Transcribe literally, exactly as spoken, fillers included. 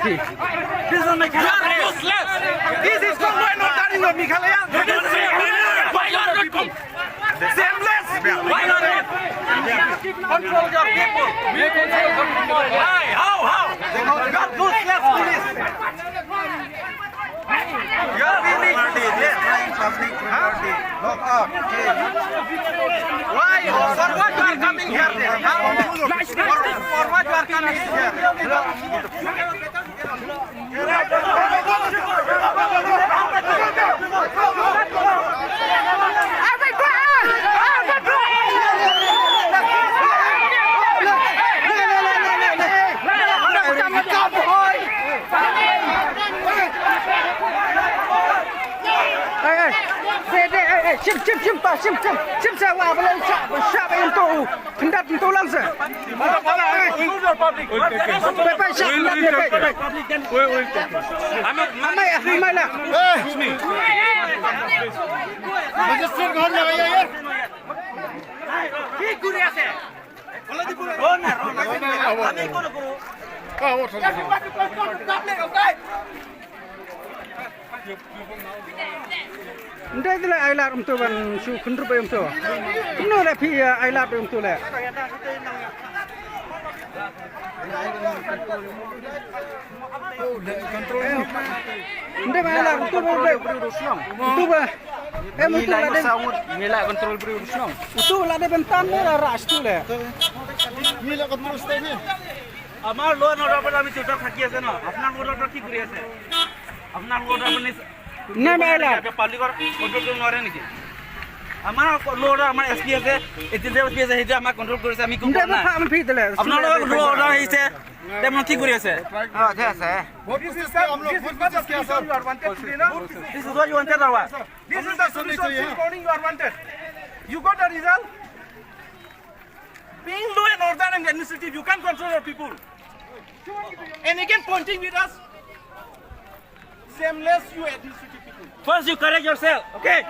This is Meghalaya. You are useless. This is not law and order in Meghalaya. This is violent. Shameless. Violent. Control your people. Why? How? How? You are useless police. You are really useless. Destroying public property. Lock up. Why? For what you are coming here then? Huh? For, for what you are coming here? Ei, ei, ei, ei, shim, shim, shim, pa, shim, shim, shim, sa, wa, ba long, sa, ba, sa, ba, yung to, u, kyndat, yung to lang, sa. Ba, ba, sa, kyndat, yung to, ba. Amai, amai, amai la. Magistrate ko hon lagaya yaar. Nda dile ai lad um to ban shu khynrup um to. Kumno le phi, eh, ai lad um to le. Nda ba ai lad um to ba. Um to ba. Em um to la de. Ngi la control briew shnong. Um to la de ban tan ne la ras to le. Ngi la control state ne. আমাৰ ল এণ্ড অৰ্ডাৰ পৰা আমি চুপ থাকি আছে ন? আপোনাৰ ল এণ্ড অৰ্ডাৰ কি কৰি আছে? আপোনাৰ ল এণ্ড অৰ্ডাৰ আপুনি নাই, নাই, নাই। পাব্লিকৰ কণ্ট্ৰল কৰিব নোৱাৰে নেকি? আমাৰ ল এণ্ড অৰ্ডাৰ, আমাৰ এছ পি আছে, এ টি এছ পি আছে, সেইটো আমাক কণ্ট্ৰল কৰিছে, আমি একো কৰা নাই। আপোনালোকৰ ল এণ্ড অৰ্ডাৰ আহিছে, তে আপোনালোকে কি কৰি আছে? অ, ঠিক আছে। This is not the solution you are wanted today, no? This is what you wanted, or what? This is the solution this morning you are wanted. You got the result? Being law and order and administrative, you can't control your people. And again pointing with us, shameless you administrative people. First you correct yourself, okay?